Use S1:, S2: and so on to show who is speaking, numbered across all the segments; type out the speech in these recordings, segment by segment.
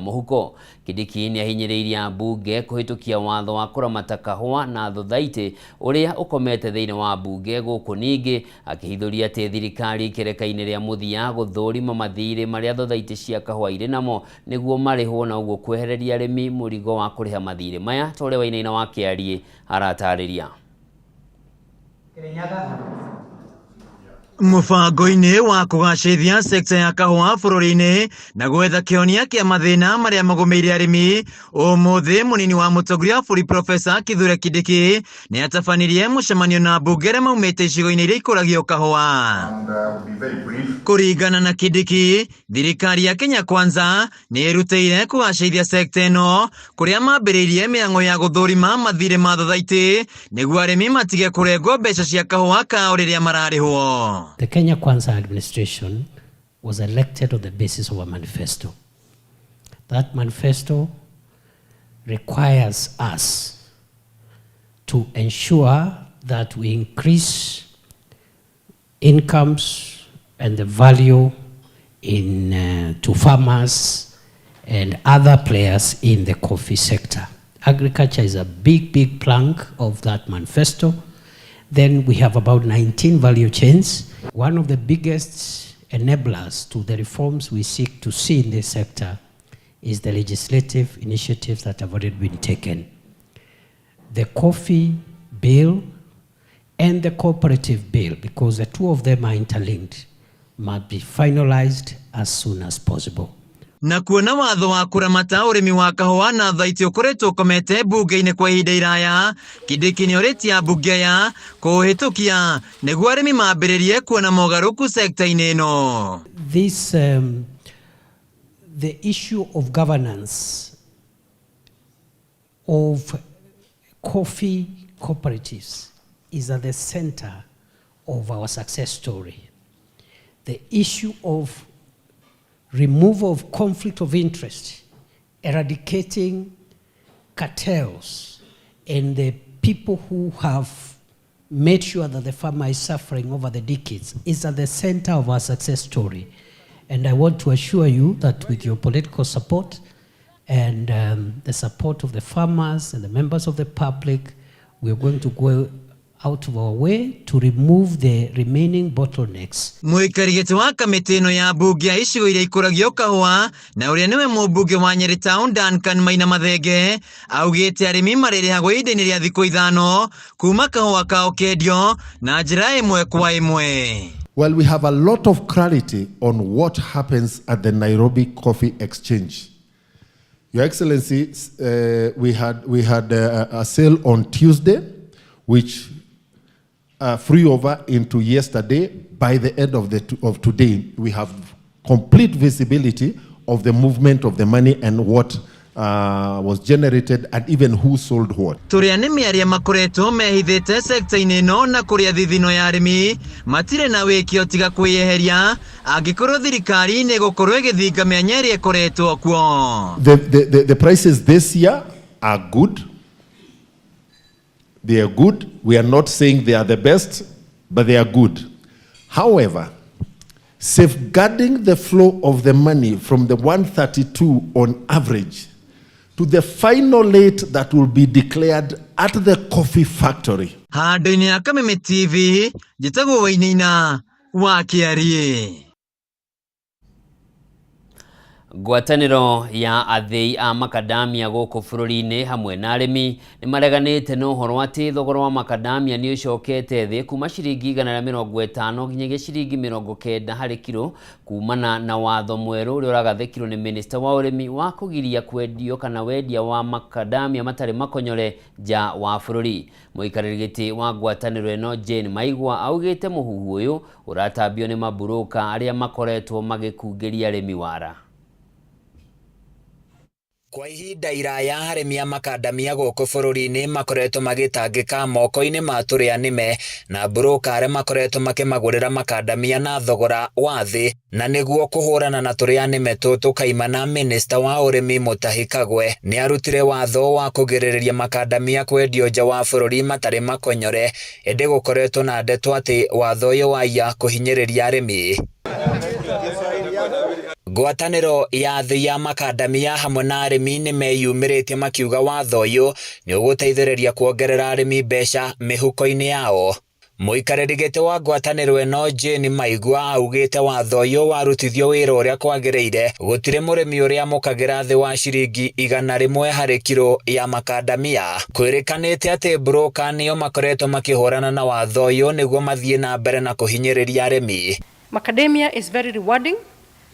S1: Mũhuko. Kindiki nĩahinyĩrĩirie ambunge kũhĩtũkia watho wa kũramata kahũa na thothaitĩ ũrĩa ũkomete thĩinĩ wa mbunge gũkũ ningĩ akĩhithũria atĩ thirikari ikereka-inĩ rĩa mũthia gũthũrima mathirĩ marĩa thothaitĩ cia kahũa irĩ namo nĩguo marĩhwo na ũguo kwehereria arĩmi mũrigo wa kũrĩha mathirĩ maya ta ũrĩa Wainaina wa Kĩariĩ aratarĩria.
S2: Mũbango-inĩ wa kũgacĩrithia sekta ya kahũa bũrũri-inĩ na gwetha kĩhonia kĩa mathĩna marĩa magũmĩire arĩmi, ũmũthĩ mũnini wa mũtongoria wa bũrũri Profesa Kithure Kindiki nĩ atabanirie mũcemanio na ambunge arĩa maumĩte icigo-inĩ iria ikũragio kahũa. Kũringana na Kindiki, thirikari ya Kenya Kwanza nĩ ĩrutĩire kũgacĩrithia sekta ĩno kũrĩa mambĩrĩirie mĩhang'o ya gũthũrima mathirĩ ma thothaitĩ nĩguo arĩmi matige kũrengwo mbeca cia kahũa kao rĩrĩa mararĩhwo.
S3: The Kenya Kwanza administration was elected on the basis of a manifesto. That manifesto requires us to ensure that we increase incomes and the value in to farmers and other players in the coffee sector. Agriculture is a big, big plank of that manifesto. Then we have about 19 value chains. One of the biggest enablers to the reforms we seek to see in this sector is the legislative initiatives that have already been taken. The coffee bill and the cooperative bill, because the two of them are interlinked, must be finalized as soon as possible.
S2: Na kuona watho wa kũramata ũrĩmi wa kahũa na thaitĩ ũkoretwo ũkomete mbunge-inĩ kwa ihinda iraya, Kindiki nĩorĩtie ambunge aya kũũhĩtũkia nĩguo arĩmi mambĩrĩrie kuona mogarũrũku sekta-inĩ ĩno.
S3: This, the issue of governance of coffee cooperatives is at the center of our success story. The issue of removal of conflict of interest, eradicating cartels, and the people who have made sure that the farmer is suffering over the decades is at the center of our success story. And I want to assure you that with your political support and the support of the farmers and the members of the public, we are going to go out of our way to remove the remaining bottlenecks.
S2: Mũikari gĩtĩ wa kamĩtĩ ĩno ya mbunge ya icigo iria ikũragio kahũa na ũrĩa nĩwe mũmbunge wa Nyeri Town Duncan Maina Mathenge augĩte arĩmi marĩrĩhagwo ihinda-inĩ rĩa thikũ ithano kuma kahũa kao kendio na njĩra ĩmwe kwa ĩmwe.
S4: Well, we have a lot of clarity on what happens at the Nairobi Coffee Exchange. Your Excellency, we had a sale on Tuesday, which flew over into yesterday. By the end of today, we have complete visibility of the movement of the money and what was generated and even who sold what.
S2: Tũrĩa nĩmĩ arĩa makoretwo mehithĩte sekta-inĩ ĩno na kũrĩa thithino ya arĩmi matirĩ na wĩkio tiga kwĩyeheria angĩkorwo thirikari nĩ ĩgũkorwo ĩgĩthinga mĩanya ĩrĩa ĩkoretwo kuo.
S4: The prices this year are good. They are good. We are not saying they are the best, but they are good. However, safeguarding the flow of the money from the 132 on average to the final rate that will be declared at the coffee factory.
S2: Handũ-inĩ ya Kameme TV, njĩtagwo Wainaina wa Kĩariĩ.
S1: Ngwatanĩro ya athĩi a makadamia gũkũ bũrũri-inĩ hamwe na arĩmi nĩ mareganĩte na ũhoro atĩ thogora wa makadamia nĩ ũcokete thĩ kuma ciringi 150 nginyagia ciringi 90 harĩ kiro kumana na watho mwerũ ũrĩa ũragathĩkirwo nĩ minista wa ũrĩmi wa kũgiria kwendio kana wendia wa makadamia matarĩ makonyore nja wa bũrũri. Mũikarĩri gĩtĩ wa ngwatanĩro ĩno Jane Maigua augĩte mũhuhu ũyũ ũratambio nĩ maburũka arĩa makoretwo magĩkungĩria arĩmi wara.
S5: Kwa ihinda iraya arĩmi a makandamia gũkũ bũrũri-inĩ makoretwo magĩtangĩka moko-inĩ ma tũrĩa nĩme na mburũka arĩa makoretwo makĩmagũrĩra makandamia na thogora wa thĩ, na nĩguo kũhũrana na tũrĩa nĩme tũtũ kaimana minista wa ũrĩmi Mutahi Kagwe nĩ arutire watho wa kũgirĩrĩria makandamia kwendio nja wa bũrũri matarĩ makonyore, ĩndĩ gũkoretwo na ndeto atĩ watho ũyũ waiya kũhinyĩrĩria arĩmi. Ngwatanĩro ya thĩ ya makandamia hamwe na arĩmi nĩ meyumĩrĩtie makiuga watho ũyũ nĩ ũgũteithĩrĩria kuongerera arĩmi mbeca mĩhuko-inĩ yao. Mũikarĩri gĩtĩ wa ngwatanĩro ĩno Jane Maigua augĩte watho ũyũ warutithio wĩra ũrĩa kwagĩrĩire gũtirĩ mũrĩmi ũrĩamũkagĩra thĩ wa ciringi 100 harĩ kiro ya makandamia. Kwĩrĩkanĩte atĩ broker nĩo makoretwo makĩhũrana na watho ũyũ nĩguo mathiĩ na mbere na kũhinyĩrĩria arĩmi.
S6: Macadamia is very rewarding.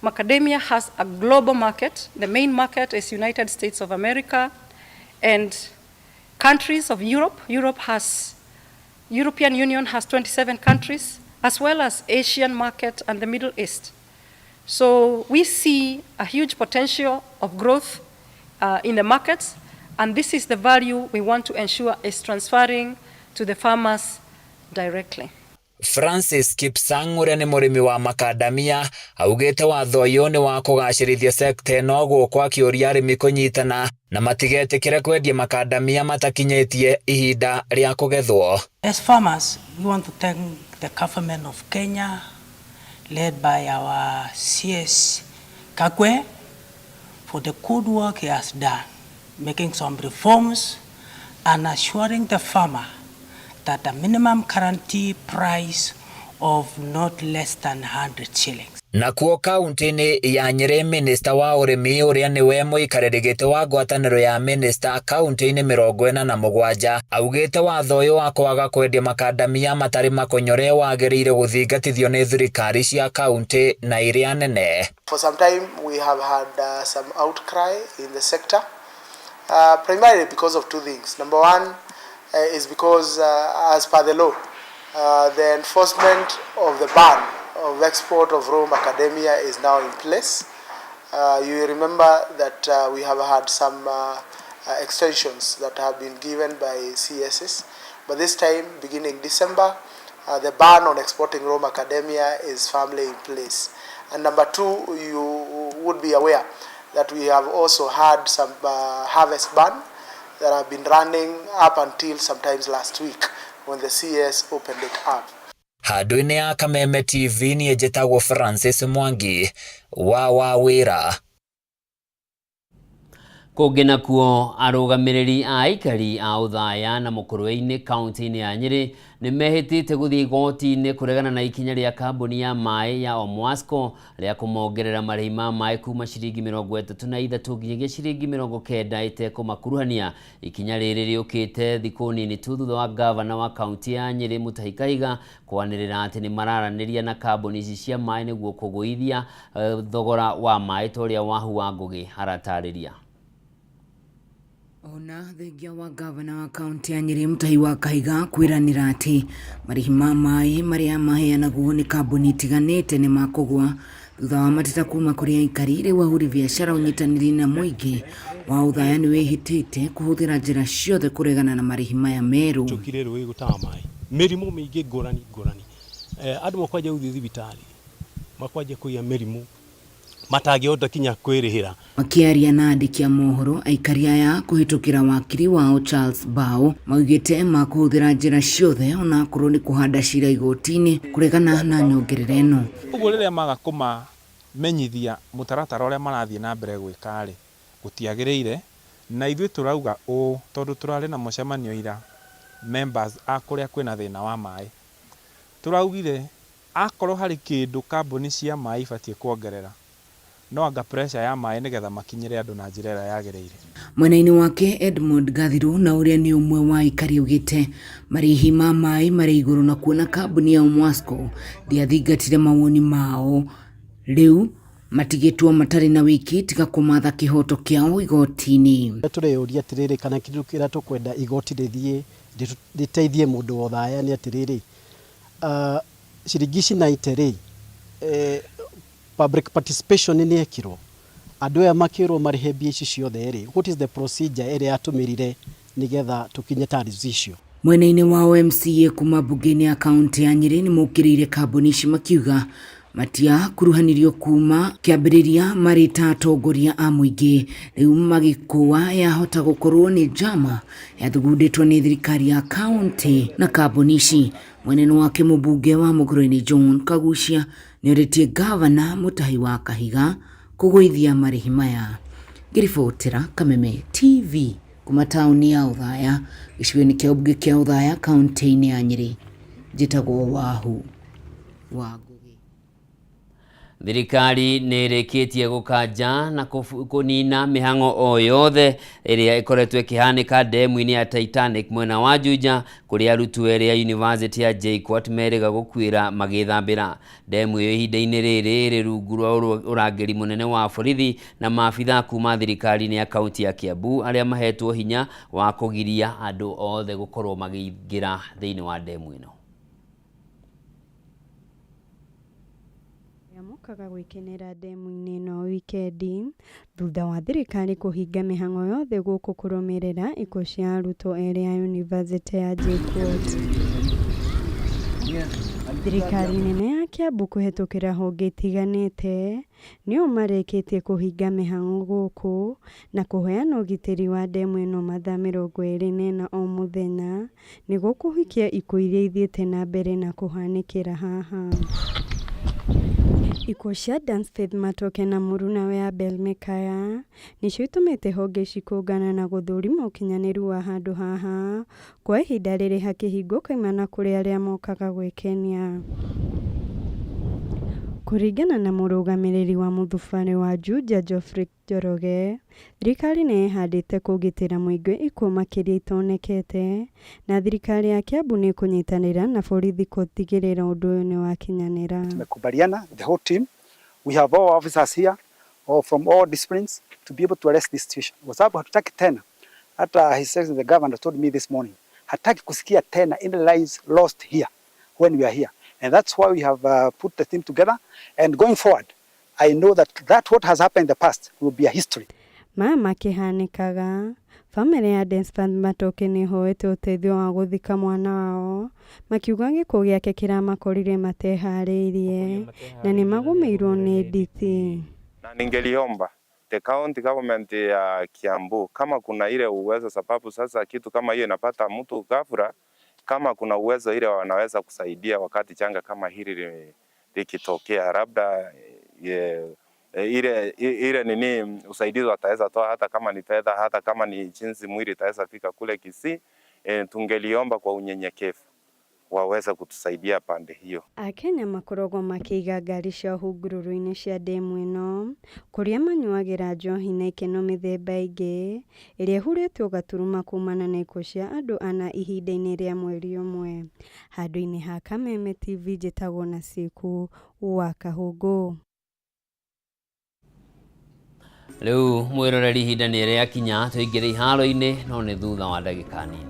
S6: Macadamia has a global market. The main market is United States of America and countries of Europe. European Union has 27 countries, as well as Asian market and the Middle East. So we see a huge potential of growth in the markets, and this is the value we want to ensure is transferring to the farmers directly.
S5: Francis Kipsang ũrĩa nĩ mũrĩmi wa makandamia augĩte watho ũyũ nĩ wa kũgacĩrithia sekta ĩno gũkũ akĩũria arĩmi kũnyitana na matigetĩkĩre kwendia makandamia matakinyĩtie ihinda rĩa kũgethwo.
S7: As farmers, we want to thank the government of Kenya, led by our CS Kagwe, for the good work he has done, making some reforms and assuring the farmer that a minimum guarantee price of not less than 100 shillings.
S5: Nakuo kaunti-inĩ ya Nyĩrĩ minista wa ũrĩmi ũrĩa nĩwe mũikarĩri gĩtĩ wa ngwatanĩro ya minista kaunti-inĩ 47 augĩte watho ũyũ wa kwaga kwendia makandamia matarĩ makonyore wagĩrĩire gũthingatithio nĩ thirikari cia kaunti na iria nene.
S8: For some time we have had some outcry in the sector, primarily because of two things. Number one is because as per the law, the enforcement of the ban of export of raw macadamia is now in place. You remember that we have had some extensions that have been given by CSS, but this time, beginning December, the ban on exporting raw macadamia is firmly in place. And number two, you would be aware that we have also had some harvest ban that have been running up until sometimes last week when the CS opened it up.
S5: Handũ-inĩ ya Kameme TV niĩ njĩtagwo Francis Mwangi wa Wawĩra.
S1: Kũngĩ nakuo arũgamĩrĩri a aikari a Othaya na Mũkũrwe-inĩ kaunti-inĩ ya Nyĩrĩ nĩ mehĩtĩte gũthiĩ igoti-inĩ kũregana na ikinya rĩa kambuni ya maĩ ya Omwasco rĩa kũmongerera marĩhi ma maĩ kuma ciringi 33 nginyagia ciringi 90 ĩtekũmakuruhania. Ikinya rĩrĩ rĩũkĩte thikũ nini tu thutha wa gavana wa kaunti ya Nyĩrĩ Mutahi Kahiga kwanĩrĩra atĩ nĩ mararanĩria na kambuni ici cia maĩ nĩguo kũgũithia thogora wa maĩ ta ũrĩa Wahu wa Ngũgĩ aratarĩria.
S9: Ona thengia wa gavana wa kaunti ya Nyĩrĩ Mutahi wa Kahiga kwĩranĩra atĩ marĩhi ma maĩ marĩa maheanagwo nĩ kambuni itiganĩte nĩ makũgwa thutha wa mateta kuma kũrĩ aikari. Rĩu ahũri biacara ũnyitanĩri na mũingĩ wa Othaya nĩ wĩhĩtĩte kũhũthĩra njĩra ciothe kũregana na marĩhi maya merũ.
S10: Njũkire rũĩ gũtaha maĩ mĩrimũ mĩingĩ ngũrani ngũrani, andũ makwanja gũthiĩ thibitarĩ makwanja kũgĩa mĩrimũ matangĩhota kinya kwĩrĩhĩra.
S9: Makĩaria na andĩki a mohoro, aikari aya kũhĩtũkĩra wakiri wao Charles Bao maugĩte makũhũthĩra njĩra ciothe onakorwo nĩ kũhanda cira igoti-inĩ kũregana na nyongerera ĩno.
S11: Ũguo rĩrĩa maga kũmamenyithia mũtaratara ũrĩa marathiĩ na mbere gwĩka-rĩ, gũtiagĩrĩire, na ithuĩ tũrauga ũũ tondũ tũrarĩ na mũcemanio ira members a kũrĩa kwĩna thĩna wa maĩ. Tũraugire akorwo harĩ kĩndũ kambuni cia maĩ ibatiĩ kuongerera, no anga pressure ya maĩ nĩgetha makinyĩre andũ na njĩra ĩrĩa yagĩrĩire.
S9: Mwena-inĩ wake Edmond Gathiru na ũrĩa nĩ ũmwe wa aikari augĩte marĩhi ma maĩ marĩ igũrũ na kuona kambuni ya Omwasco ndĩathingatire mawoni mao, rĩu matigĩtwo matarĩ na wĩki tiga kũmatha kĩhoto kĩao igoti-inĩ.
S12: Tũreyũria atĩrĩrĩ, kana kĩndũ kĩrĩa tũkwenda igoti rĩthiĩ rĩteithie mũndũ wa Othaya nĩ atĩrĩrĩ, ciringi ici 90 rĩ, public participation nĩ yekirwo, andũ aya makĩrwo marĩhe mbia ici ciothe rĩ, what is the procedure ĩrĩa yatũmĩrire nĩgetha tũkinye tariffs icio?
S9: Mwena-inĩ wao MCA kuma mbunge-inĩ ya kaunti ya Nyĩrĩ nĩ mokĩrĩire kambuni ici makiuga matiakuruhanirio kuma kĩambĩrĩria marĩ ta atongoria a mũingĩ, rĩu magĩkũa yahota gũkorwo nĩ njama yathugundĩtwo nĩ thirikari ya kaunti na kambuni ici. Mwena-inĩ wake mũmbunge wa Mukurweini John Kaguchia nĩorĩtie gavana Mutahi wa Kahiga kũgũithia marĩhi maya. Ngĩribotera Kameme TV kuma taũni ya Othaya, gĩcigo-inĩ kĩa ũmbunge kĩa Othaya, kaũntĩ-inĩ ya Nyĩrĩ, njĩtagwo Wahu wa Ngũgĩ.
S1: Thirikari nĩ ĩrĩkĩtie gũkanja na kũnina mĩhang'o o yothe ĩrĩa ĩkoretwo ĩkĩhanĩka ndemu-inĩ ya Titanic mwena wa Juja, kũrĩa arutwo erĩ a yunivasĩtĩ ya JKUAT merĩga gũkuĩra magĩthambĩra. Ndemu ĩyo ihinda-inĩ rĩrĩ ĩrĩ rungu rwa ũrangĩri mũnene wa borithi na maabithaa kuma thirikari-inĩ ya kaunti ya Kiambu arĩa mahetwo hinya wa kũgiria andũ othe gũkorwo makĩingĩra thĩinĩ wa ndemu ĩno.
S13: Arĩa mokaga gwĩkenera ndemu-inĩ ĩno wikendi thutha wa thirikari kũhinga mĩhang'o yothe gũkũ kũrũmĩrĩra ikuũ cia arutwo erĩ a yunivasĩtĩ ya JKUAT. Thirikari nene ya Kiambu kũhetũkĩra honge itiganĩte nĩo marĩkĩtie kũhinga mĩhang'o gũkũ na kũheana ũgitĩri wa ndemu ĩno mathaa 24 o mũthenya nĩguo kũhikia ikuũ iria ithiĩte na mbere na kũhanĩkĩra haha. Ikuũ cia Dansfaith Matoke na mũrunawe Abel Mekaya nĩcio itũmĩte honge ici kũngana na gũthũrima ũkinyanĩru wa handũ haha kwa ihinda rĩrĩ hakĩhingwo kaimana kũrĩ arĩa mokaga gwĩkenia. Kũringana na mũrũgamĩrĩri wa mũthubarĩ wa Juja Geoffrey Njoroge, thirikari nĩ ĩhandĩte kũgitĩra mũingĩ ikuũ makĩria itonekete na thirikari ya Kiambu nĩ ĩkũnyitanĩra na borithi gũtigĩrĩra ũndũ ũyũ nĩ wakinyanĩra.
S14: Tumekubaliana the whole team, we have all officers here all from all disciplines to be able to arrest this situation, kwa sababu hatutaki tena. Hata His Excellency the governor told me this morning, hataki kusikia tena any lives lost here when we are here, and that's why we have put the team together, and going forward I know that what has happened in the past will be a history.
S13: Maya makĩhanĩkaga, bamĩrĩ ya Despard Matoke nĩ ĩhoete ũteithio wa gũthika mwana wao, makiuga gĩkuũ gĩake kĩramakorire mateharĩirie na nĩmagũmĩirwo nĩ nditi.
S15: Na ningeliomba the county government ya Kiambu kama kuna ile uwezo, sababu sasa kitu kama hiyo inapata mtu ghafla, kama kuna uwezo ile wanaweza kusaidia wakati janga kama hili likitokea, labda ile nini usaidizi wataweza toa, hata kama ni fedha, hata kama ni jinsi mwili itaweza fika kule Kisii. Tungeliomba kwa unyenyekevu waweze kutusaidia pande hiyo.
S13: Akenya makoragwo makĩiga ngari ciao hungururu-inĩ cia ndemu ĩno kũrĩa manyuagĩra njohi na ikeno mĩthemba ĩngĩ ĩrĩa ĩhurĩtwo gaturuma kumana na ikuũ cia andũ ana ihinda-inĩ rĩa mweri ũmwe. Handũ-inĩ ha Kameme TV njĩtagwo Nasiku wa Kahũngũ.
S1: Rĩu mwĩroreri ihinda nĩ rĩakinya tũingĩre iharo-inĩ no nĩ thutha wa ndagĩka nini.